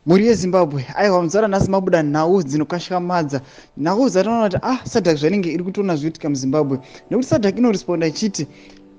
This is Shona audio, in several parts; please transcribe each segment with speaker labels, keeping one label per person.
Speaker 1: Mhuri yeZimbabwe, aiwa, muzuva ranhasi mabuda nhau dzinokashyamadza, nhau dzatinoona kuti SADC zvanenge iri kutoona zvinoitika muZimbabwe, nekuti SADC inoresponda ichiti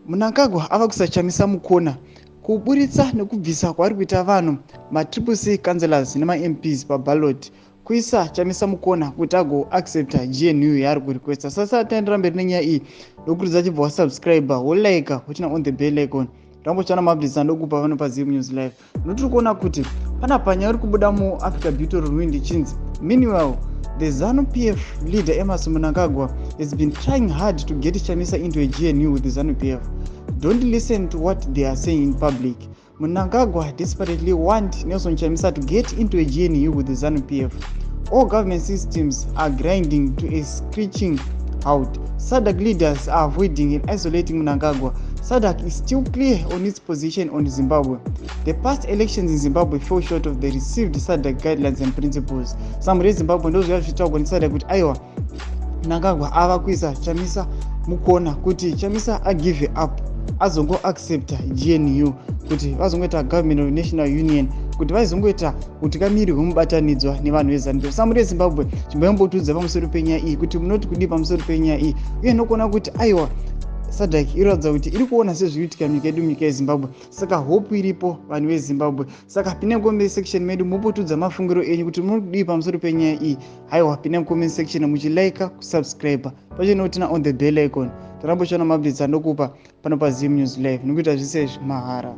Speaker 1: Mnangagwa ava kusaChamisa mukona kuburitsa nekubvisa kwaari kuita vanhu, maTriple C councillors nemaMPs paballot, kuisa Chamisa mukona kuti agoaccepta GNU yaari kurequesta. Sasa taendera mberi nenyaya iyi, ndokurudzira chibva wasubscribe, wolike, woturn on the bell icon, rambochana maupdates andokupa pano paZim News Live. Notiri kuona kuti panapa nyaya iri kubuda muAfrica Beauty Rwind ichinzi, "Meanwhile, the ZANU PF leader Emmerson Mnangagwa has been trying hard to get Chamisa into a GNU with the ZANU PF. Don't listen to what they are saying in public. Mnangagwa desperately want Nelson Chamisa to get into a GNU with the ZANU PF. All government systems are grinding to a screeching halt. SADC leaders are avoiding and isolating Mnangagwa. SADC is still clear on its position on Zimbabwe. The past elections in Zimbabwe fell short of the received SADC guidelines and principles." Samuri yeZimbabwe, ndozviya zvichitaurwa neSADC kuti aiwa, Mnangagwa ava kuisa Chamisa mukona kuti Chamisa agive up, azongoaccepta GNU, kuti vazongoita government of national union, kuti vaizongoita utungamiri hwemubatanidzwa nevanhu veZANU PF. Samuri yeZimbabwe, chimboyambotudza pamusoro penyaya iyi kuti munoti kudii pamusoro penyaya iyi. Uye nokuona kuti aiwa, SADC iroratidza kuti iri kuona sezviriitika munyika yedu, munyika yeZimbabwe. Saka hope iripo, vanhu veZimbabwe. Saka pinai mucomment section medu, mupotudza mafungiro enyu kuti munodii pamusoro penyaya iyi. Haiwa, pinai mucomment section muchilike, kusubscribe pacho nekuturn on the bell icon. Tarambochiona maupdates andokupa pano paZim News Live, nekuita zvise izvi mahara.